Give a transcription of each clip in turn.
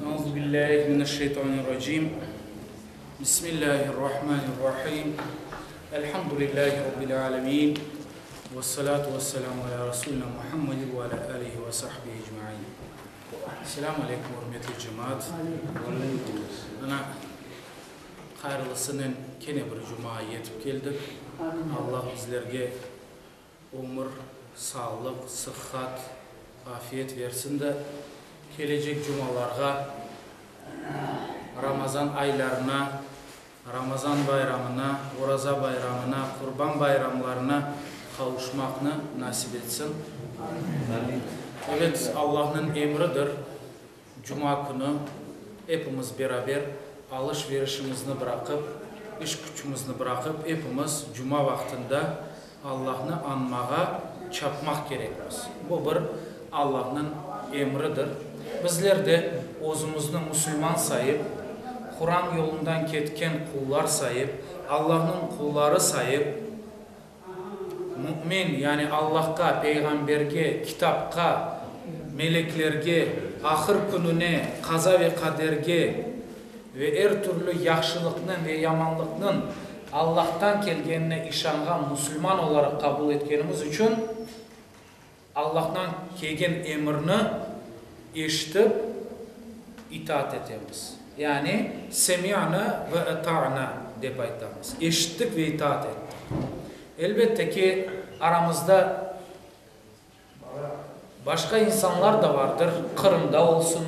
Euzu billahi mineşşeytanirracim. Bismillahirrahmanirrahim. Elhamdülillahi rabbil alemin. Vessalatu vesselamu ala rasulina Muhammedin ve ala alihi ve sahbihi ecmain. Selâmu aleykum, ürmetli cemaat. Mına, hayırlısınen kene bir cuma yetip keldik. Allah bizlerge ömür, sağlıq, sıhhat, afiyet versin de, kelecek cumalarğa, Ramazan aylarına, Ramazan bayramına, Oraza bayramına, Qurban bayramlarına qavuşmaqnı nasip etsin. Evet, Allahnıñ emridir, cuma künü epimiz beraber alış-verişimizni bıraqıp, iş-küçümizni bıraqıp, epimiz cuma vaqtında Allahnı añmağa çapmaq kerekmiz. Bu bir Allahnıñ emridir. Bizler de özümizni musulman sayıp, Quran yolundan ketken qullar sayıp, Allahnıñ qulları sayıp, mümin, yani Allahqa, Peyğamberge, Kitapqa, meleklerge, ahır kününe, qaza ve qaderge ve er türlü yahşılıqnıñ ve yamanlıqnıñ Allahtan kelgenine işanğan musulman olaraq qabul etkenimiz içün, Allahtan kelgen emirni eşitip, itaat etemiz. Yani, semi'na ve ata'na dep aytamız, eşittik ve itaat ettik. Elbette ki, aramızda Başqa insanlar da vardır, Qırımda olsun,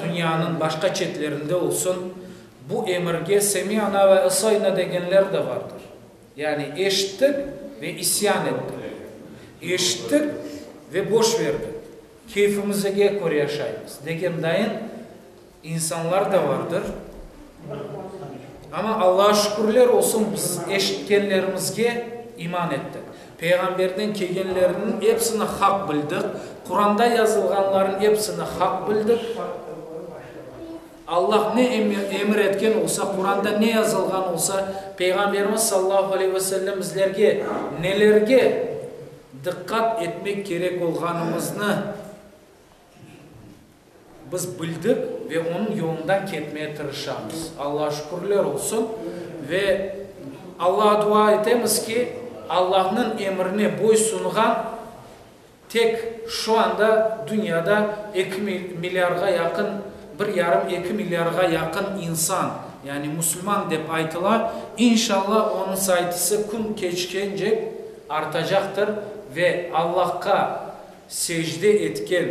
dünyanıñ başqa çetlerinde olsun, bu emirge semi'na ve asayna degenler de vardır. Yani eşittik ve isyan ettik. Eşittik ve boş verdik, keyfimizge köre yaşaymız degen dayın İnsanlar da vardır. Amma Allağa şükürler olsun, biz eşitkenlerimizge iman ettik. Peyğamberden kelgenleriniñ epsini haq bildik, Quranda yazılğanlarnıñ epsini haq bildik. Allah ne emir etken olsa, Quranda ne yazılğan olsa, Peyğamberimiz sallallahu aleyhi ve sellem bizlerge nelerge diqqat etmek kerek olğanımıznı Biz bildik ve onıñ yolundan ketmeye tırışamız. Allağa şükürler olsun ve Allağa dua etemiz ki, Allahnıñ emrine boysunğan tek şu anda dünyada eki milyarğa yaqın, bir yarım, eki milyarğa yaqın insan, yani musulman dep aytıla, inşallah onıñ saytısı kün keçkence artacaqtır ve Allahqa secde etken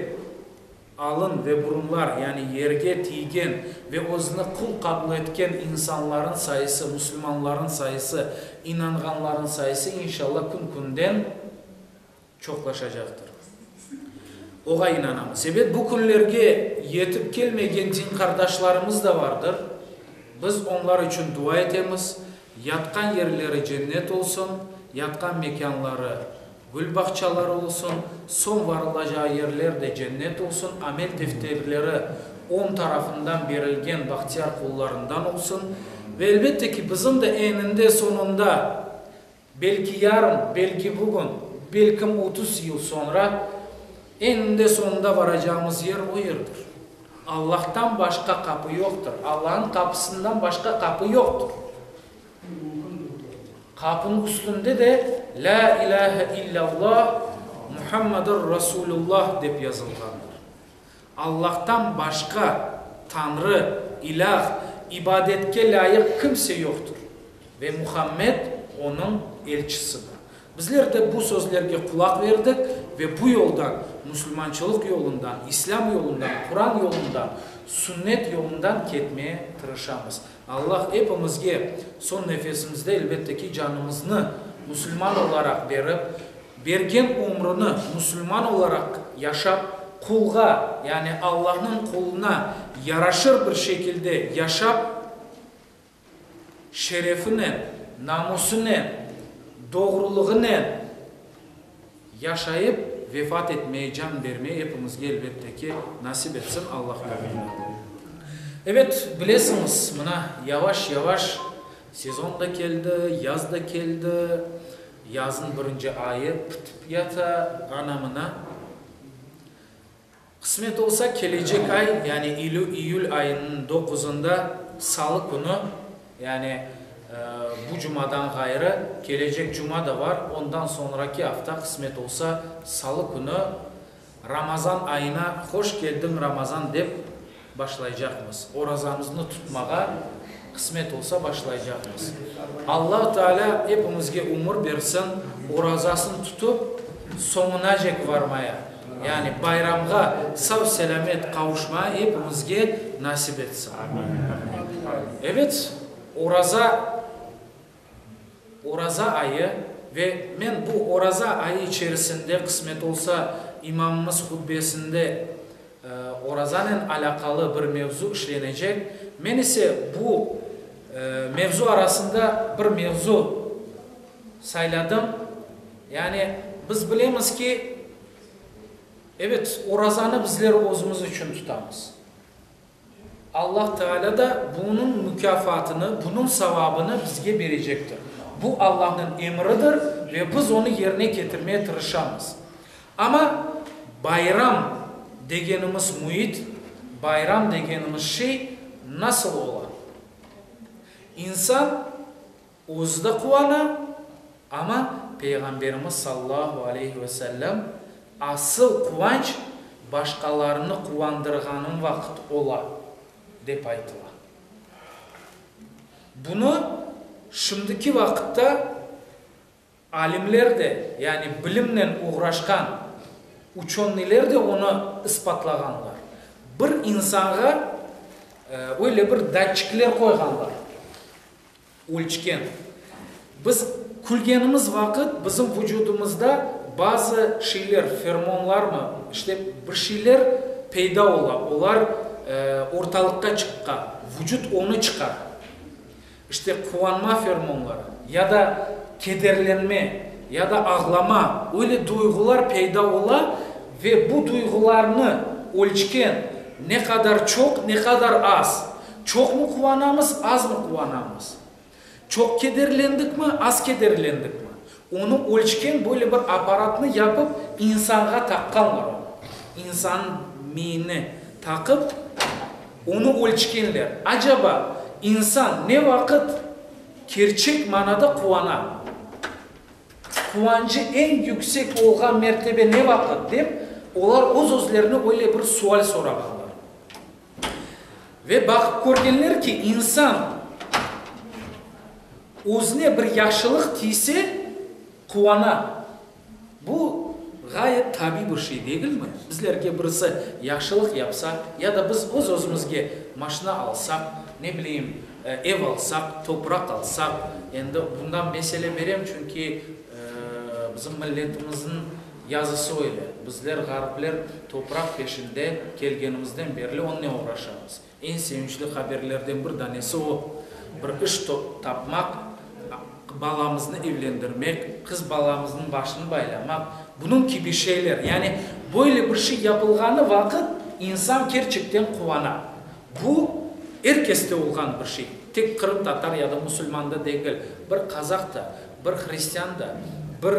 Alın ve burunlar, yani yerge tiygen ve özüni qul qabul etken insanların sayısı, musulmanların sayısı, inanğanların sayısı inşallah kün-künden çoqlaşacaqtır. Oğa inanamız. Ebet, bu künlerge yetip kelmegen din qardaşlarımız da vardır. Biz onlar içün dua etemiz, yatqan yerleri cennet olsun, yatqan mekânları Gül bağçaları olsun, soñ varılacağı yerler de cennet olsun, amel defterleri oñ tarafından berilgen bahtiyar qullarından olsun. Ve elbette ki, bizim de eninde-soñunda, belki yarın, belki bugün, belkim 30 yıl soñra, eninde-soñunda varacağımız yer o yerdir. Allahtan başqa qapı yoqtır. Allahnıñ qapısından başqa qapı yoqtır. Qapınıñ üstünde de Lâ ilâhe illâllah, Muhammedur Rasulullah dep yazılğandır. Allahtan başqa Tañrı, ilâh, ibadetke lâyıq kimse yoqtır ve Muhammed Onıñ elçisidir. Bizler de bu sözlerge qulaq berdik ve bu yoldan, musulmançılıq yolundan, İslâm yolundan, Quran yolundan, Sünnet yolundan ketmeye tırışamız. Allah epimizge soñ nefesimizde, elbette ki, canımıznı musulman olaraq berip, bergen ömrüni musulman olaraq yaşap, qulğa, yani Allahnıñ quluna yaraşır bir şekilde yaşap, şerefinen, namusınen, doğrulığınen yaşayıp vefat etmeye, can bermeye epimizge, elbette ki, nasip etsin Allah yolunda. Evet, bilesiñiz, mına yavaş-yavaş sezon da keldi, yaz da keldi, yaznıñ birinci ayı pitip yata, ana-mına. Qısmet olsa, kelecek ay, yani iyül ayınıñ doquzında, salı künü, yani bu cumadan ğayrı, kelecek cuma da bar, ondan soñraki afta, qısmet olsa, salı künü Ramazan ayına hoş keldiñ, Ramazan dep başlaycaqmız. Orazamıznı tutmağa, qısmet olsa, başlaycaqmız. Allahu Teala epimizge ömür bersin, orazasını tutıp, soñunacek varmaya, yani bayramğa sav-selâmet qavuşmaya epimizge nasip etsin. Evet, oraza. Oraza ayı ve men bu oraza ayı içerisinde, qısmet olsa, imamımız hutbesinde orazanen alâqalı bir mevzu işlenecek. Men ise bu mevzu arasında bir mevzu sayladım. Yani biz bilemiz ki, evet, orazanı bizler özümiz içün tutamız. Allah Teala da bunıñ mukâfatını, bunıñ savabını bizge berecektir. Bu Allahnıñ emridir ve biz onı yerine ketirmeye tırışamız. Amma bayram degenimiz müit, bayram degenimiz şey nasıl ola? İnsan Özü de quvana, amma Peyğamberimiz sallallahu aleyhi ve sellem, Asıl quvanç başqalarını quvandırğanıñ vaqıt ola, dep aytıla. Bunı şimdiki vaqıtta alimler de, yani bilimnen oğraşqan uçonıyler de onı ispatlağanlar. Bir insanğa öyle bir datçikler qoyğanlar. Ölçken. Biz külgenimiz vaqıt bizim vucudımızda bazı şeyler, fermonlarmı, işte, bir şeyler peyda ola, olar ortalıqqa çıqqa, vucut onı çıqara. İşte, quvanma fermonları ya da kederlenme, ya da ağlama, öyle duyğular peyda ola ve bu duyğularnı ölçken ne qadar çoq, ne qadar az. Çoqmı quvanamız, azmı quvanamız? Çoq kederlendikmi, az kederlendikmi? Onı ölçken böyle bir apparatnı yapıp, insanğa taqqanlar onı. İnsannıñ miyine taqıp, onı ölçkenler. Acaba, insan ne vaqıt kerçek manada quvana? Quvançı eñ yüksek olğan mertebe ne vaqıt? dep, olar öz-özlerine öyle bir sual sorağanlar. Ve baqıp körgenler ki, insan özüne bir yahşılıq tiyse, quvana. Bu ğayet tabiy bir şey degilmi? Bizlerge birisi yahşılıq yapsa, ya da biz öz-özümizge maşina alsaq, ne bileyim, ev alsaq, topraq alsaq, endi bundan mesele berem, çünki bizim milletimizniñ Yazısı öyle, bizler, ğarpler, topraq peşinde kelgenimizden berli onnen oğraşamız. Eñ sevinçli haberlerden bir danesi o, bir iş tapmaq, balamıznı evlendirmek, qız balamıznıñ başını baylamaq, bunıñ kibi şeyler. Yani, böyle bir şey yapılğanı vaqıt insan kerçekten quvana. Bu, er keste olğan bir şey, tek qırımtatar ya da musulmanda degil, bir qazaq da, bir hristian da, bir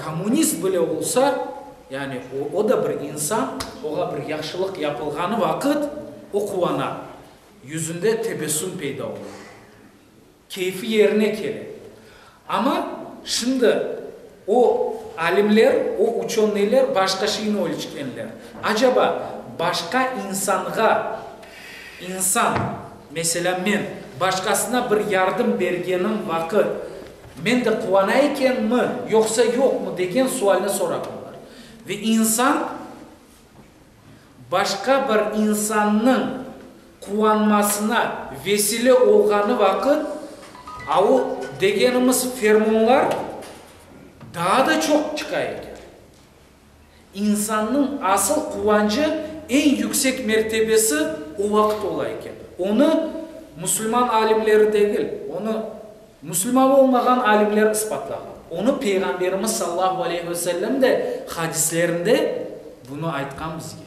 kommunist bile olsa, yani o da bir insan, oğa bir yahşılıq yapılğanı vaqıt o quvana, yüzünde tebessüm peyda ola. Keyfi yerine kele. Amma şimdi o alimler, o uçonıyler başqa şeyni ölçkenler. Acaba, başqa insanğa, insan, meselâ men, başqasına bir yardım bergenim vaqıt, men de quvana ekenmi, yoqsa yoqmı degen sualni sorağanlar. Ve insan. Başqa bir insannıñ quvanmasına vesile olğanı vaqıt, a o degenimiz fermonlar daa da çoq çıqa eken. İnsannıñ asıl quvançı, eñ yüksek mertebesi o vaqıt ola eken. Onı musulman alimleri degil, onı musulman olmağan alimler ispatlağan. Onı Peyğamberimiz sallahu aleyhi ve sellem de hadislerinde Bunı aytqan bizge.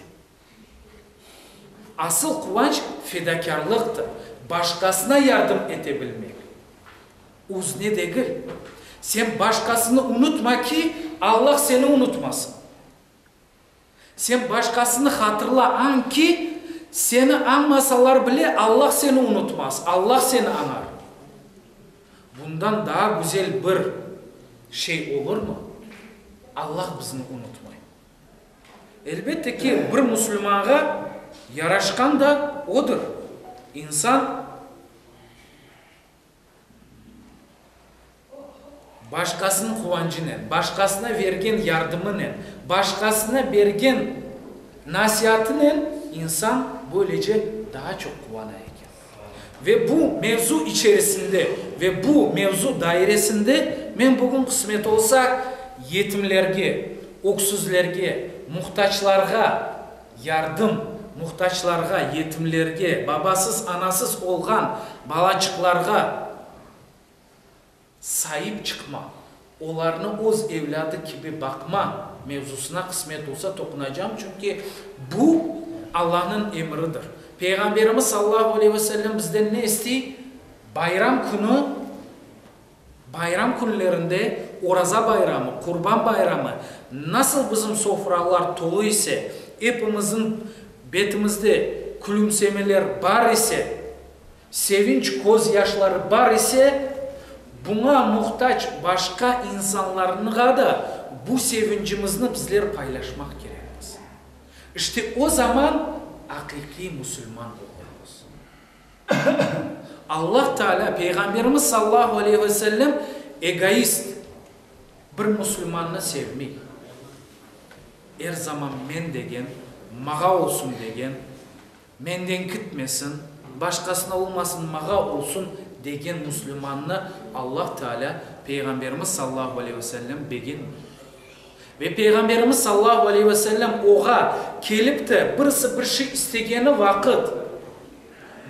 Asıl quvanç fedakârlıqtır, başqasına yardım ete bilmek. Özüne degil. Sen başqasını unutma ki, Allah seni unutmasın. Sen başqasını hatırla, añ ki, seni añmasalar bile, Allah seni unutmaz, Allah seni añar. Bundan daa güzel bir şey olurmı? Allah bizni unutmay. Elbette ki, bir musulmanğa yaraşqan da odır. İnsan Başqasınıñ quvançınen, başqasına vergen yardımınen, başqasına bergen nasiatınen insan böylece daa çoq quvana eken. Ve bu mevzu içerisinde ve bu mevzu dairesinde men bugün qısmet olsa yetimlerge, öksüzlerge, muhtaçlarğa yardım, muhtaçlarğa, yetimlerge, babasız, anasız olğan balaçıqlarğa saip çıqma, olarnı öz evlâdı kibi baqma mevzusına qısmet olsa toqunacam, çünki bu Allanıñ emridir. Peyğamberimiz sallallahu aleyhi ve sellem bizden ne istey? Bayram künü, Bayram künlerinde, Oraza bayramı, Qurban bayramı, nasıl bizim sofralar tolu ise, epimizniñ betimizde külümsemeler bar ise, sevinç közyaşları bar ise, buña muhtac başqa insanlarnığa da bu sevincimizni bizler paylaşmaq kerekmiz. İşte o zaman aqiqiy musulman olurmız. Allah Teala, Peyğamberimiz sallallahu aleyhi ve sellem egoist bir musulmannı sevmey. Er zaman men degen, mağa olsun degen, menden kitmesin, başqasına olmasın, mağa olsun degen musulmannı Allah Teala, Peyğamberimiz sallallahu aleyhi ve sellem begenmey. Ve Peyğamberimiz sallallahu aleyhi ve sellem oğa kelip de birisi bir şey istegeni vaqıt,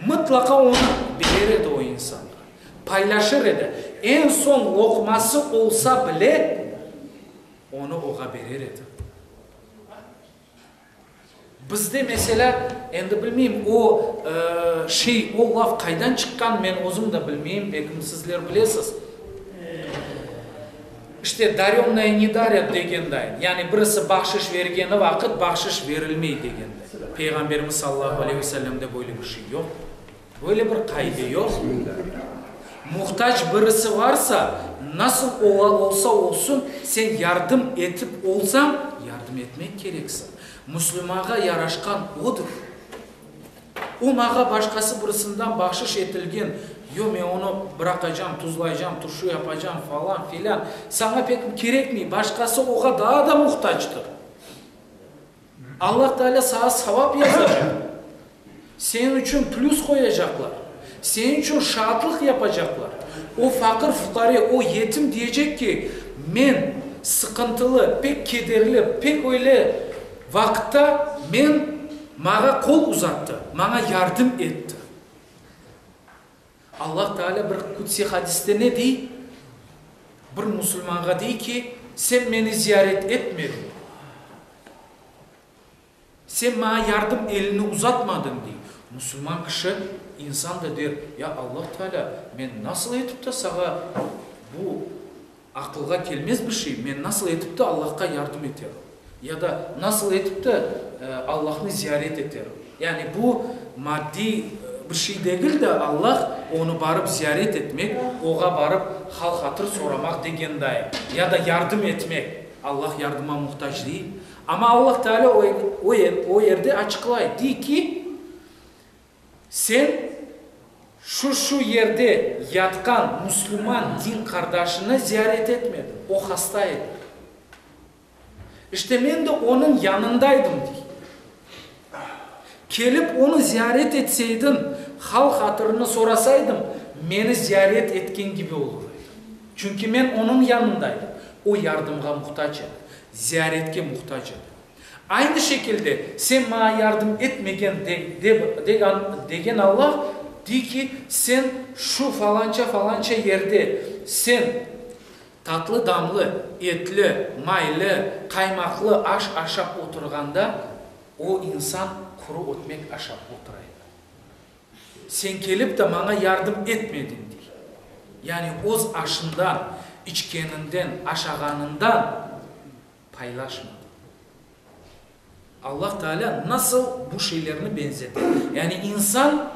mıtlaqa onı berer edi o insanğa, paylaşır edi. Eñ soñ loqması olsa bile, onı oğa berer edi. Bizde, meselâ, endi bilmeyim, o şey, o laf qaydan çıqqan, men özüm de bilmeyim, belkim sizler bilesiz. İşte, darönnoye ne darât degenday, yani birisi bahşış vergeni vaqıt bahşış berilmey degenday. Peyğamberimiz sallallahu aleyhi ve sellemde böyle bir şey yoq. Böyle bir qaide yoq. Muhtac birisi varsa, nasıl olsa olsun, sen yardım etip olsañ, yardım etmek kereksiñ. Müslümanğa yaraşqan odır. O mağa başqası birisinden bahşış etilgen, yo, men onı bıraqacam, tuzlaycam, turşu yapacam, falan, filân, saña pek kerekmey, başqası oğa daa da muhtactır. Allah Teala saña savap yazacaq, seniñ içün plüs qoyacaqlar, seniñ içün şaatlıq yapacaqlar. O faqır-fuqare, o yetim diyecek ki, men sıqıntılı, pek kederli, pek öyle vaqıtta men, maña qol uzattı, maña yardım etti. Allah Teala bir qudsiy hadiste ne dey? Bir musulmanğa dey ki, sen meni ziyaret etmediñ, sen maña yardım elini uzatmadıñ, dey. Musulman kişi, insan da der, ya Allah Teala, men nasıl etip de sağa bu Aqılğa kelmez bir şey, men nasıl etip de Allahqa yardım eterim? Ya da nasıl etip de Allahnı ziyaret eterim? Yani bu maddiy bir şey degil de, Allah, Onı barıp ziyaret etmek, Oğa barıp hal-hatır soramaq degenday, ya da yardım etmek. Allah yardıma muhtac değil. Amma Allah Teala o yerde açıqlay, dey ki, Sen şu-şu yerde yatqan musulman din qardaşını ziyaret etmediñ, o hasta edi. İşte men de onıñ yanındaydım, dey. Kelip onı ziyaret etseydiñ, hal-hatırını sorasaydım, meni ziyaret etken kibi olur ediñ. Çünki men onıñ yanındaydım, o yardımğa muhtac edi, ziyaretke muhtac edi. Aynı şekilde, sen maña yardım etmegen degen Allah, dey ki, sen şu falanca-falanca yerde, sen tatlı-damlı, etli, maylı, qaymaqlı aş aşap oturğanda, o insan quru ötmek aşap otura edi. Sen kelip de maña yardım etmediñ, dey. Yani öz aşından, içkeninden, aşağanından. Paylaşmadı. Allah Teala nasıl bu şeylerni beñzete? Yani insan,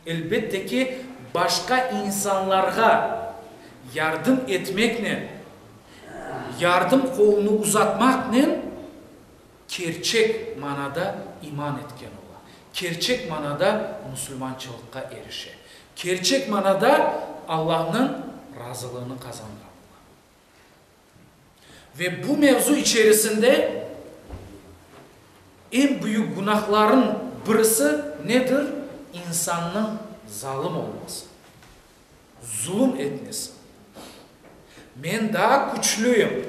elbette ki, başqa insanlarğa yardım etmeknen, yardım qolunı uzatmaqnen kerçek manada iman etken ola, kerçek manada musulmançılıqqa erişe, kerçek manada Allahnıñ razılığını qazanğan ola. Ve bu mevzu içerisinde eñ büyük günahların birisi nedir? İnsannıñ zalım olması, zulum etmesi. Men daa küçlüyim,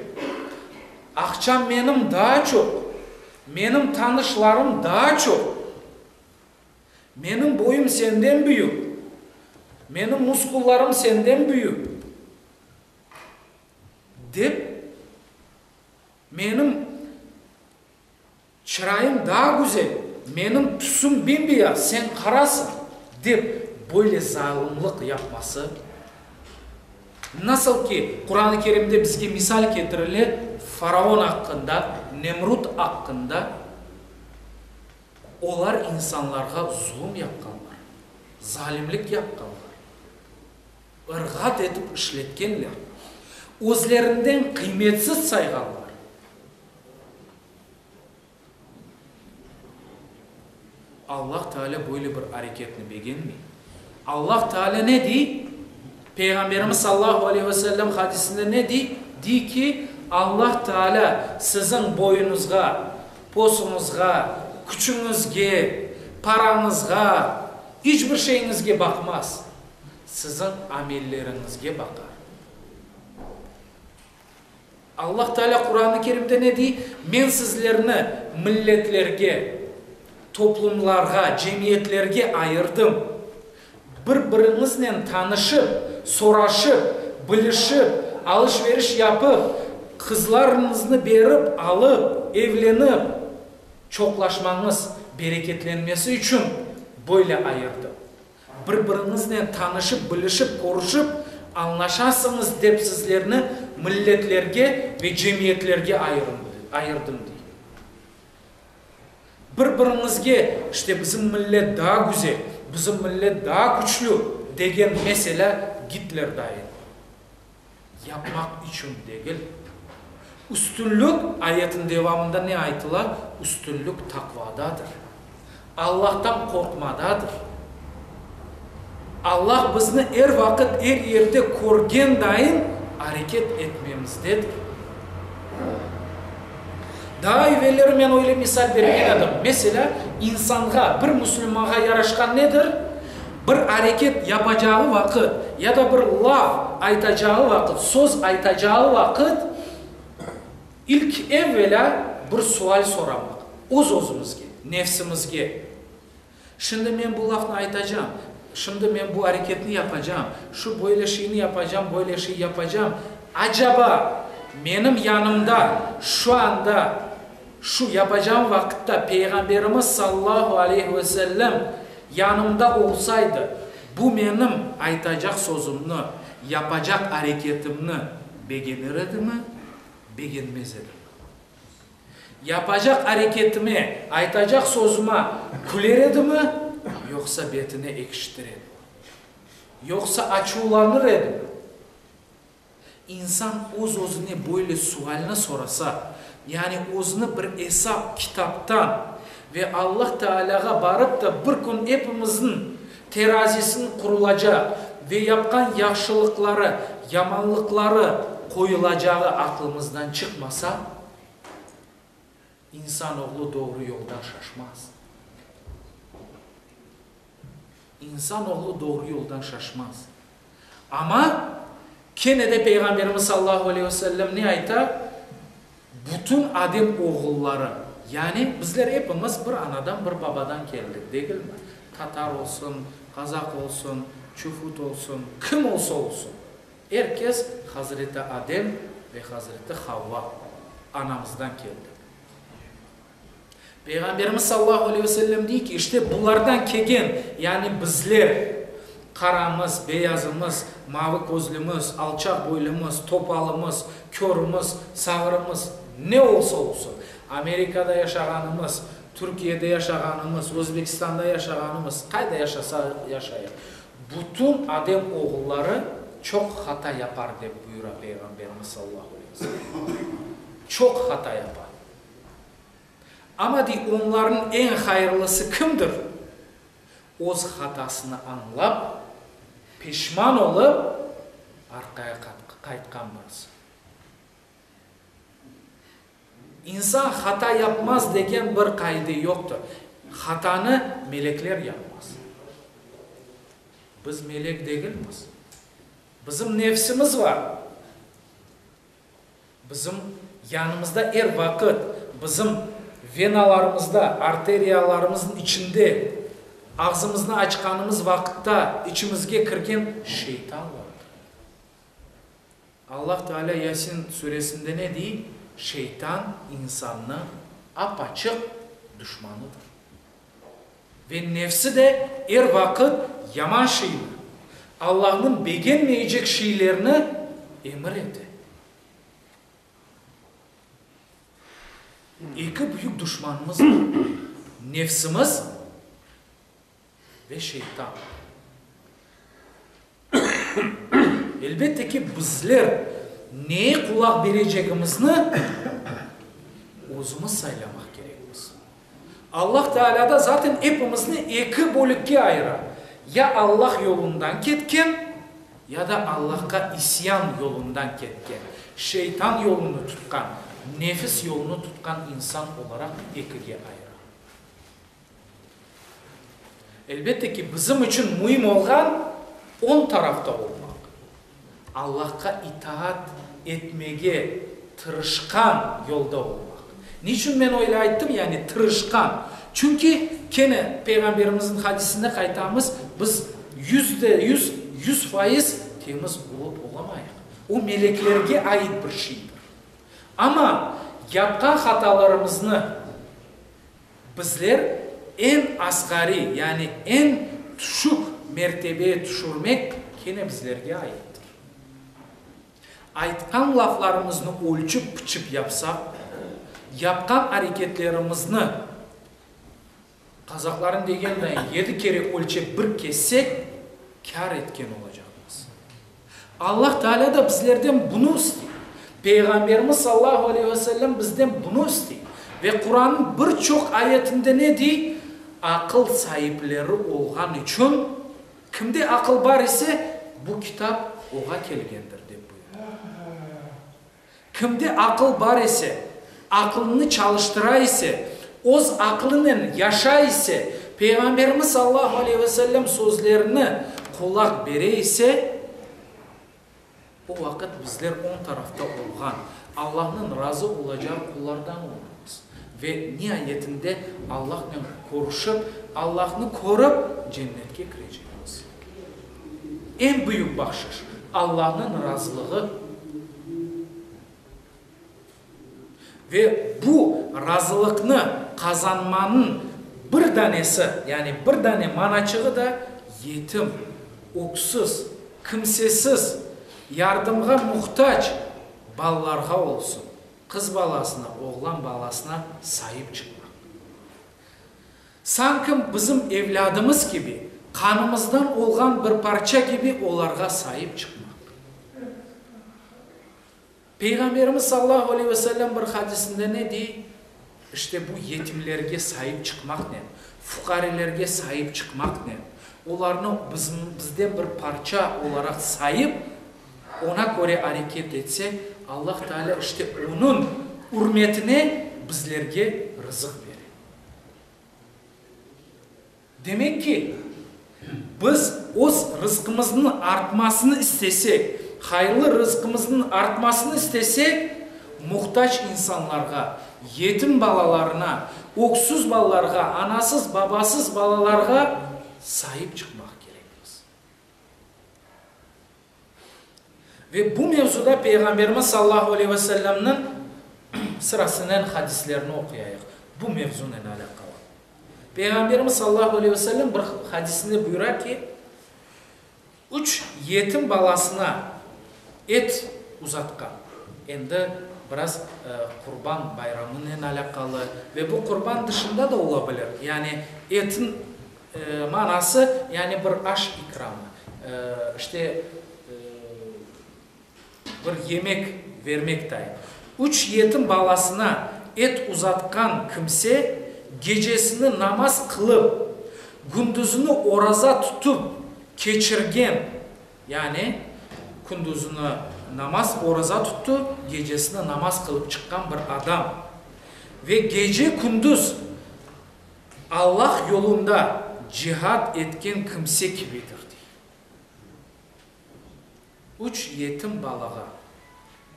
aqçam menim daa çoq, menim tanışlarım daa çoq, menim boyum senden büyük, menim muskullarım senden büyük. Dep, menim çırayım daa güzel, menim tüsüm bem-beyaz, sen qarasıñ, dep, böyle zalımlıq yapması, nasıl ki, Quran-ı Kerimde bizge misal ketirile, faraon aqqında, Nemrut aqqında, olar insanlarğa zulum yapqanlar, zalimlik yapqanlar. Irğat etip işletkenler, özlerinden qıymetsiz sayğanlar. Allah Teala böyle bir areketni begenmey. Allah Teala ne dey? Peyğamberimiz sallahu aleyhi ve sellem hadisinde ne dey? Dey ki, Allah Teala siziñ boyuñızğa, posuñızğa, küçüñizge, parañızğa, iç bir şeyiñizge baqmaz. Siziñ amelleriñizge baqar. Allah Teala Quran-ı Kerimde ne dey? Men sizlerni milletlerge, toplumlarğa, cemiyetlerge ayırdım. Bir-biriñiznen tanışıp, soraşıp, bilişip, alış-veriş yapıp, qızlarıñıznı berip, alıp, evlenip, çoqlaşmañız, bereketlenmesi içün böyle ayırdım. Bir-biriñiznen tanışıp, bilişip, körüşip, añlaşasıñız dep sizlerni milletlerge ve cemiyetlerge ayırdım, dey. Bir-biriñizge, işte bizim millet daa güzel, bizim millet daa küçlü degen, meselâ, Gitler dayın. Yapmaq içün degil. Üstünlük, ayetin devamında ne aytıla? Üstünlük taqvadadır. Allahtan qorqmadadır. Allah bizni er vaqıt, er yerde körgen dayın areket etmemizdedir. Daa evelleri men öyle misal bergen edim. Meselâ, insanğa, bir musulmanğa yaraşqan nedir? Bir areket yapacağı vaqıt ya da bir laf aytacağı vaqıt, söz aytacağı vaqıt ilk evelâ bir sual soramaq öz-özümizge, nefsimizge, Şimdi men bu lafnı aytacam, şimdi men bu areketni yapacam, şu böyle şeyni yapacam, böyle şey yapacam, acaba menim yanımda şu anda, şu yapacağım vaqıtta Peyğamberimiz sallahu aleyhi ve sellem yanımda olsaydı, bu menim aytacaq sözümni, yapacaq areketimni begenir edimi, begenmez edimi? Yapacaq areketime, aytacaq sözüma küler edimi, yoqsa betini ekşitir edimi? Yoqsa açuvlanır edimi? İnsan öz-özüne böyle sualni sorasa, yani özüni bir esap kitaptan ve Allah Tealâğa barıp da bir kün epimizniñ terazisiniñ qurulacağı ve yapqan yahşılıqları, yamanlıqları qoyulacağı aqlımızdan çıqmasa, insanoğlu doğru yoldan şaşmaz. İnsanoğlu doğru yoldan şaşmaz. Amma kene de Peyğamberimiz sallallahu aleyhi ve sellem ne ayta? Bütün Adem oğulları, yani bizler epimiz bir anadan, bir babadan keldik, degilmi? Tatar olsun, qazaq olsun, çufut olsun, kim olsa olsun, er kes Hazreti Adem ve Hazreti Havva anamızdan keldik. Peyğamberimiz sallallahu aleyhi ve sellem dey ki, işte bulardan kelgen, yani bizler, qaramız, beyazımız, mavı közlümiz, alçaq boylumız, topalımız, körümiz, sağırımız, ne olsa olsun. Amerikada yaşağanımız, Türkiyede yaşağanımız, Özbekistanda yaşağanımız, qayda yaşasaq yaşayıq, bütün adem oğulları çoq hata yapar, dep buyura Peyğamberimiz sallallahu aleyhi ve sellem. Çoq hata yapa. Amma, dey, onlarnıñ eñ hayırlısı kimdir? Öz hatasını añlap, peşman olıp, arqaya qaytqan birisi. İnsan hata yapmaz degen bir qaide yoqtır. Hatanı melekler yapmaz. Biz melek degilmiz. Bizim nefsimiz bar. Bizim yanımızda er vaqıt, bizim venalarımızda, arteriyalarımıznıñ içinde, ağzımıznı açqanımız vaqıtta içimizge kirgen şeytan bardır. Allah Teala Yasin suresinde ne dey? Şeytan insannıñ ap-açıq duşmanıdır. Ve nefsi de er vaqıt yaman şeyni, Allahnıñ begenmeycek şeylerni emir ete. Eki büyük duşmanımız bar, nefsimiz ve şeytan. Elbette ki, bizler neye qulaq berecegimizni özümiz saylamaq kerekmiz. Allah Teala da zaten epimizni eki bölükke ayıra, ya Allah yolundan ketken, ya da Allahqa isyan yolundan ketken, şeytan yolunı tutqan, nefis yolunı tutqan insan olaraq ekige ayıra. Elbette ki, bizim içün müim olğan, oñ tarafta olmaq, Allahqa itaat etmege tırışqan yolda olmaq. Niçün men öyle ayttım, yani tırışqan? Çünki, kene Peyğamberimizniñ hadisine qaytamız, biz 100% 100% temiz olıp olamayıq. O, meleklerge ait bir şeydir. Amma yapqan hatalarımıznı Bizler eñ asğariy, yani eñ tüşük mertebeye tüşürmek kene bizlerge aittir. Aytqan laflarımıznı ölçüp-piçip yapsaq, yapqan areketlerimizni, qazaqlarnıñ degenday, yedi kere ölçep bir kessek, kâr etken olacaqmız. Allah Teala da bizlerden bunı istey. Peyğamberimiz sallahu aleyhi ve sellem bizden bunı istey. Ve Qurannıñ bir çoq ayetinde ne dey? Aqıl saipleri olğan içün, kimde aqıl bar ise, bu kitap oğa kelgendir, dep buyura. Kimde aqıl bar ise, aqlını çalıştıra ise, öz aqlınen yaşay ise, Peyğamberimiz sallahu aleyhi ve sellem sözlerini qulaq bere ise, o vaqıt bizler oñ tarafta olğan, Allahnıñ razı olacağı qullardan olurmız ve niayetinde Allahnen körüşip, Allahnı körip, cennetke kirecekmiz. Eñ büyük bahşış, Allahnıñ razılığı ve bu razılıqnı qazanmanıñ bir danesi, yani bir dane manaçığı da yetim, öksüz, kimsesiz, yardımğa muhtac balalarğa olsun, qız balasına, oğlan balasına saip çıqmaq. Sanki bizim evlâdımız kibi, qanımızdan olğan bir parça kibi olarğa saip çıqmaq. Peyğamberimiz sallahu aleyhi ve sellem bir hadisinde ne dey? İşte bu yetimlerge saip çıqmaqnen, fuqarelerge saip çıqmaqnen, olarnı bizim, bizden bir parça olaraq sayıp, oña köre areket etsek, Allah Teala işte onıñ ürmetine bizlerge rızıq bere. Demek ki, biz öz rızqımıznıñ artmasını istesek, hayırlı rızqımıznıñ artmasını istesek, muhtac insanlarğa, yetim balalarına, öksüz balalarğa, anasız, babasız balalarğa saip çıqmaq kerekmiz. Ve bu mevzuda Peyğamberimiz sallahu aleyhi ve sellemniñ sırasınen hadislerini oquyayıq, bu mevzunen alâqalı. Peyğamberimiz sallahu aleyhi ve sellem bir hadisinde buyura ki, Üç yetim balasına et uzatqan, endi. biraz Qurban bayramınen alâqalı ve bu qurban dışında da ola bilir. Yani etniñ manası, yani bir aş ikramı, işte, bir yemek vermek dayın. Üç yetim balasına et uzatqan kimse gecesini namaz qılıp, kündüzini oraza tutıp keçirgen, yani kündüzini namaz, oraza tuttı, gecesini namaz qılıp çıqqan bir adam ve gece-kündüz Allah yolunda cihad etken kimse kibidir, dey. Üç yetim balağa,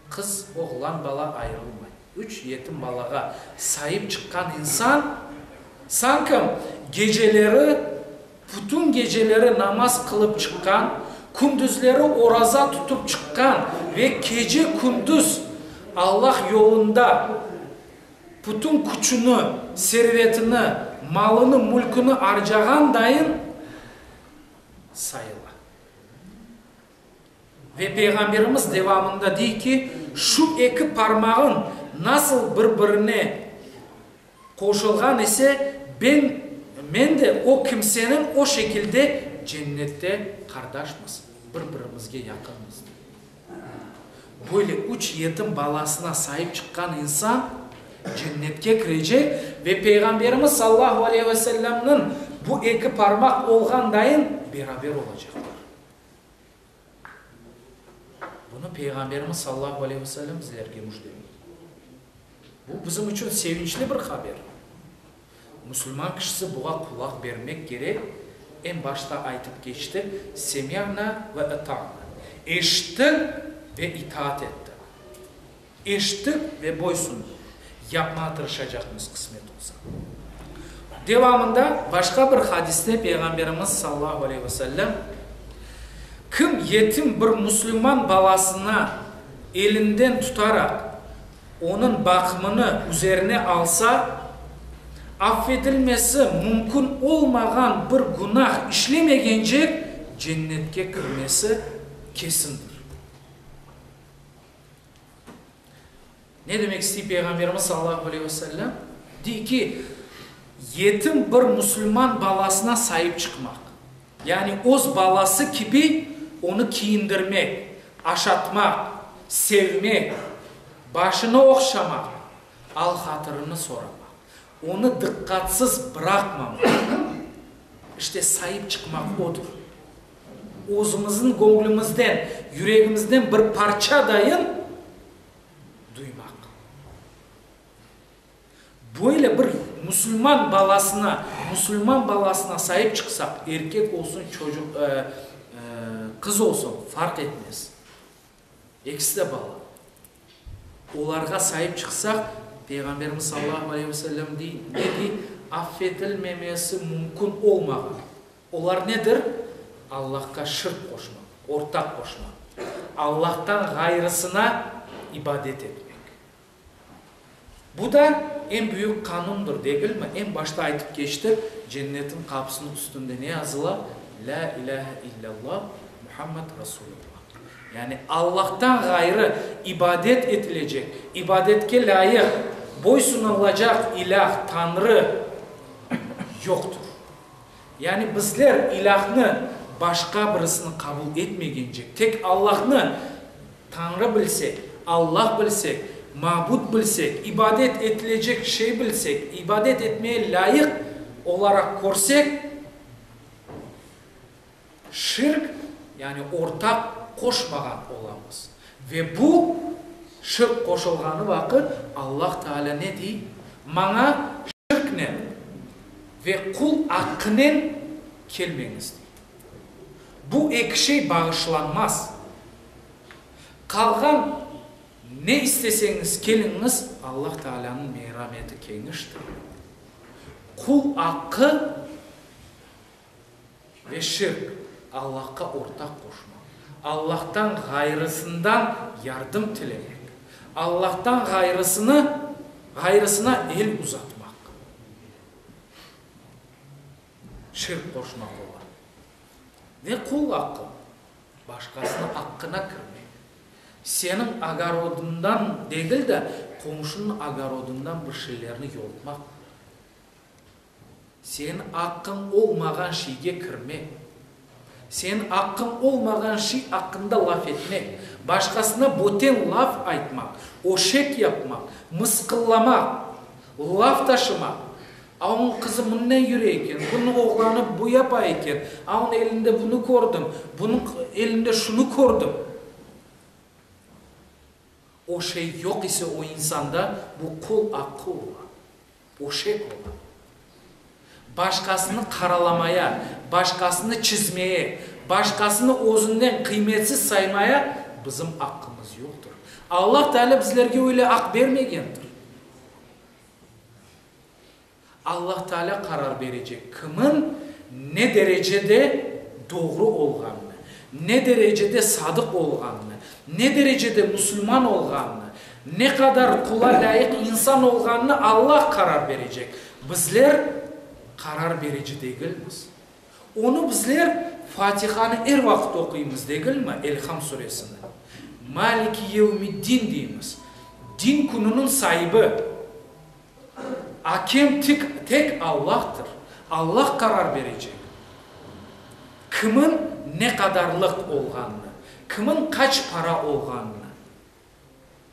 qız, oğlan bala ayırılmay, üç yetim balağa saip çıqqan insan, sanki geceleri, bütün geceleri namaz qılıp çıqqan, kündüzleri oraza tutıp çıqqan ve gece-kündüz Allah yolunda bütün küçüni, servetini, malını, mülküni arcağan dayın sayıla. Ve Peyğamberimiz devamında dey ki, şu eki parmağıñ nasıl bir-birine qoşulğan ise, ben, men de o kimseniñ o şekilde cennette qardaşmız, bir-birimizge yaqınmız, dey. Böyle üç yetim balasına saip çıqqan insan cennetke kirecek ve Peyğamberimiz sallahu aleyhi ve sellemniñ bu eki parmaq olğan dayın beraber olacaqlar. Bunı Peyğamberimiz sallahu aleyhi ve sellem bizlerge müjdeley. Bu bizim içün sevinçli bir haber. Musulman kişisi buğa qulaq bermek kerek, eñ başta aytıp keçtik, Semi'na ve ata'na, eşittik ve itaat ettik, eşittik ve boysundıq, yapmağa tırışacaqmız qısmet olsa. Devamında başqa bir hadiste Peyğamberimiz sallahu aleyhi ve sellem, Kim yetim bir musulman balasına elinden tutaraq, onıñ baqımını üzerine alsa, affedilmesi mümkün olmağan bir günah işlemegencek cennetke kirmesi kesindir. Ne demek istey Peyğamberimiz sallallahu aleyhi ve sellem? Dey ki, yetim bir musulman balasına saip çıqmaq, yani öz balası kibi onı kiyindirmek, aşatmaq, sevmek, başını ohşamaq, al-hatırını soramaq, onı diqqatsız bıraqmamaq, işte saip çıqmaq odur. Özümizniñ göñlümizden, yüregimizden bir parça dayın duymaq. Böyle bir musulman balasına, musulman balasına saip çıqsaq, erkek olsun, çocuq, qız olsun, farq etmez. Ekisi de bala. Olarğa saip çıqsaq, Peyğamberimiz sallallahu aleyhi ve sellem dey, ne dey? Affetilmemesi mümkün olmağan. Olar nedir? Allahqa şirk qoşmaq, ortaq qoşmaq, Allahtan ğayrısına ibadet etmek. Bu da eñ büyük qanundır, degilmi? Eñ başta aytıp keçtik, Cennetiñ qapısınıñ üstünde ne yazıla? Lâ ilâhe illâllah, Muhammed Rasulullah. Yani Allahtan ğayrı ibadet etilecek, ibadetke lâyıq, boysunılacaq ilâh, Tañrı, yoqtır. Yani bizler ilâhnı başqa birisini qabul etmegencek, tek Allahnı Tañrı bilsek, Allah bilsek, mabut bilsek, ibadet etilecek şey bilsek, ibadet etmeye lâyıq olaraq körsek, şirk, yani ortaq qoşmağan olamız. Ve bu şirk qoşulğanı vaqıt Allah Teala ne dey? Maña şirknen ve qul aqqınen kelmeñiz, dey. Bu eki şey bağışlanmaz. Qalğan ne isteseñiz keliñiz, Allah Taalânıñ merameti keñiştir. Qul aqqı ve şirk, Allahqa ortaq qoşmaq, Allahtan ğayrısından yardım tilemek, Allahtan ğayrısını, ğayrısına el uzatmaq. Şirk qoşmaq ola. Ve qul aqqı, başqasınıñ aqqına kirmek. Seniñ ogorodından degil de, qomşunıñ ogorodından bir şeylerni yoltmaq. Seniñ aqqıñ olmağan şeyge kirmek. Seniñ aqqıñ olmağan şey aqqında laf etmek, başqasına böten laf aytmaq, öşek yapmaq, mısqıllamaq, laf taşımaq, A onıñ qızı mınnen yüre eken, bunıñ oğlanı bu yapa eken, a onıñ elinde bunı kördim, bunıñ elinde şunı kördim. O şey yoq ise o insanda, bu qul aqqı ola, öşek ola. Başqasını qaralamaya, başqasını çizmeye, başqasını özünden qıymetsiz saymaya bizim aqqımız yoqtır. Allah Teala bizlerge öyle aq bermegendir. Allah Teala qarar berecek, kimin ne derecede doğru olğanını, ne derecede sadıq olğanını, ne derecede musulman olğanını, ne qadar qula lâyıq insan olğanını Allah qarar berecek. Bizler qarar berici degilmiz. Onı bizler Fatihanı er vaqıt oquymız, degilmi, Elham suresini. Maliki yevmiddin deymiz, din kününiñ saibi. Akem tik, tek Allahtır. Allah qarar berecek, kimin ne qadarlıq olğanını, kimin qaç para olğanını,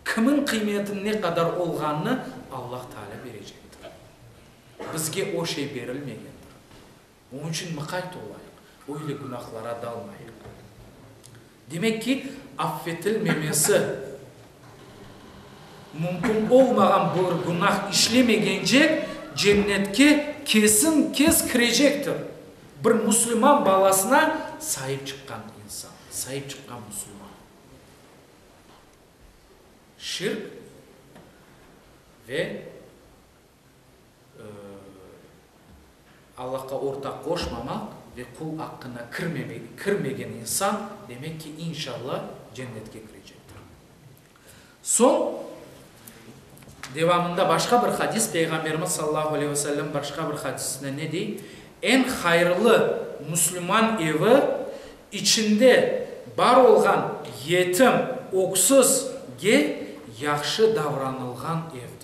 kimin qıymeti ne qadar olğanını Allah Teala berecektir. Bizge o şey berilmegendir. Onıñ içün mıqayt olayıq, öyle günahlara dalmayıq. Demek ki, affetilmemesi mümkün olmağan bir günah işlemegence cennetke kesin-kes kirecektir bir musulman balasına saip çıqqan insan, saip çıqqan musulman. Şirk ve. Allahqa ortaq qoşmamaq ve qul aqqına kirmemek, kirmegen insan, demek ki, inşallah, cennetke kirecektir. Soñ, devamında başqa bir hadis, Peyğamberimiz sallallahu aleyhi ve sellem başqa bir hadisinde ne dey? Eñ hayırlı müslüman evi, içinde bar olğan yetim, öksüz, ge yahşı davranılğan evdir.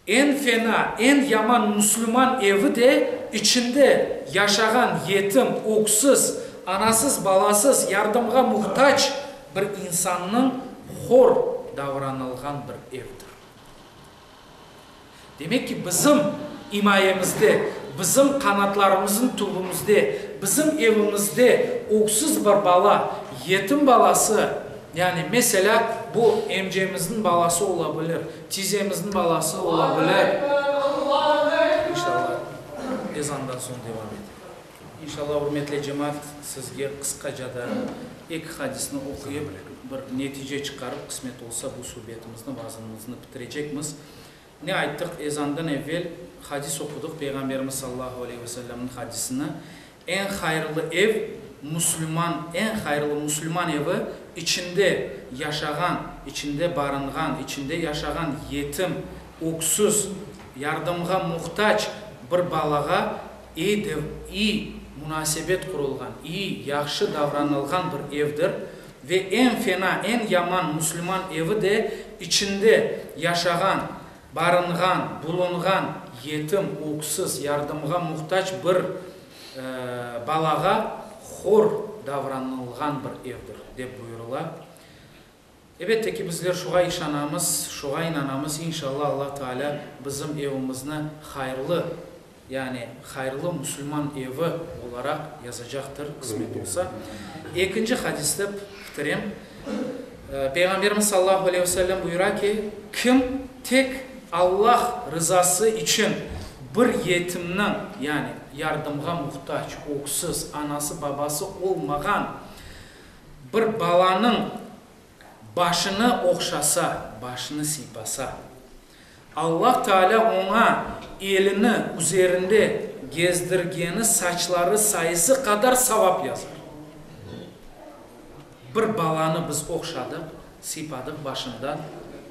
Eñ fena, eñ yaman musulman evi de içinde yaşağan yetim, öksüz, anasız-balasız, yardımğa muhtac bir insannıñ hor davranılğan bir evdir. Demek ki, bizim imayemizde, bizim qanatlarımızın tübümizde, bizim evimizde öksüz bir bala, yetim balası, yani, meselâ, bu emcemizniñ balası ola bilir, tizemizniñ balası ola bilir. İnşallah, ezandan soñ devam etelim. İnşallah, ürmetli cemaat, sizge qısqaca da eki hadisni oquyıp, bir netice çıqarıp, qısmet olsa, bu subetimizni, vaazımıznı bitirecekmiz. Ne ayttıq, ezandan evvel hadis oqudıq, Peyğamberimiz sallallahu aleyhi ve sellemniñ hadisini, Eñ hayırlı ev, musulman, eñ hayırlı musulman evi, içinde yaşağan, içinde barınğan, içinde yaşağan yetim, öksüz, yardımğa muhtac bir balağa iyi dev, iyi munasebet qurulğan, iyi, yahşı davranılğan bir evdir. Ve eñ fena, eñ yaman musulman evi de içinde yaşağan, barınğan, bulunğan yetim, öksüz, yardımğa muhtac bir balağa hor davranılğan bir evdir, dep buyurıla. Elbette ki, bizler şuğa işanamız, şuğa inanamız, inşallah Alla Taalâ bizim evimizni hayırlı, yani hayırlı musulman evi olaraq yazacaqtır, qısmet olsa. Ekinci hadiste bitirem. Peyğamberimiz sallallahu aleyhi ve sellem buyura ki, Kim tek Allah rızası içün bir yetimniñ, yani yardımğa muhtac, öksüz, anası-babası olmağan bir balanıñ başını ohşasa, başını sıypasa, Allah Teala oña elini üzerinde gezdirgeni saçları sayısı qadar savap yazar. Bir balanı biz ohşadıq, sıypadıq başından,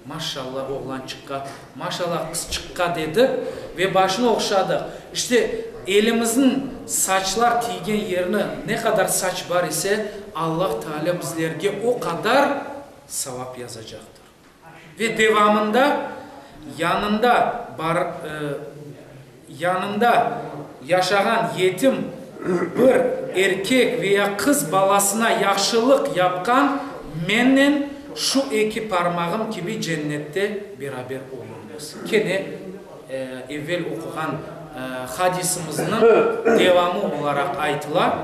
maşşalla oğlançıqqa, maşallah qızçıqqa dedik ve başını ohşadıq. İşte, elimizniñ saçlar tiygen yerini, ne qadar saç bar ise, Allah Teala bizlerge o qadar savap yazacaqtır. Ve devamında yanında bar yanında yaşağan yetim bir erkek veya qız balasına yahşılıq yapqan mennen şu eki parmağım kibi cennette beraber olurmız. Kene evvel oquğan hadisimizniñ devamı olaraq aytıla.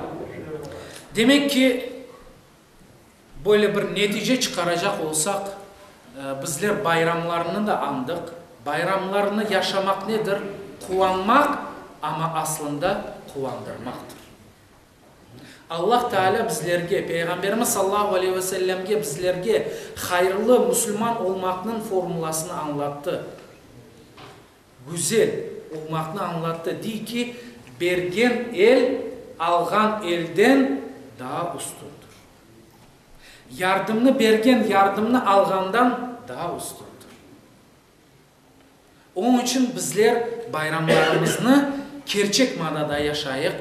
Demek ki, böyle bir netice çıqaracaq olsaq, bizler bayramlarnı da añdıq. Bayramlarnı yaşamaq nedir? Quvanmaq, amma aslında quvandırmaqtır. Allah Teala bizlerge, Peyğamberimiz sallallahu aleyhi ve sellemge bizlerge hayırlı musulman olmaqnıñ formulasını añlattı. Güzel olmaqnı añlattı, dey ki, bergen el alğan elden daa üstündir. Yardımnı bergen yardımnı alğandan daa üstündir. Onıñ içün bizler bayramlarımıznı kerçek manada yaşayıq,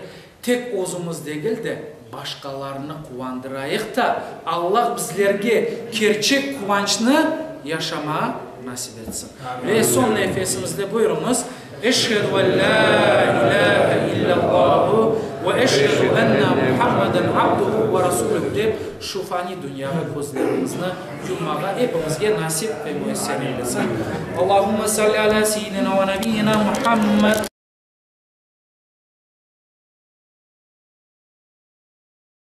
tek özümiz degil de, başqalarını quvandırayıq da, Allah bizlerge kerçek quvançnı yaşamağa nasip etsin. Ve soñ nefesimizde buyurıñız, Eşhedü en lâ ilâhe illâllâhu ve eşhedü enne Muhammeden abduhu ve rasuluhu dep şu fani dünyağa közlerimizni yummağa epimizge nasip ve müyesser eylesin. Allahümme salli alâ seyyidina ve nebiyyina Muhammed.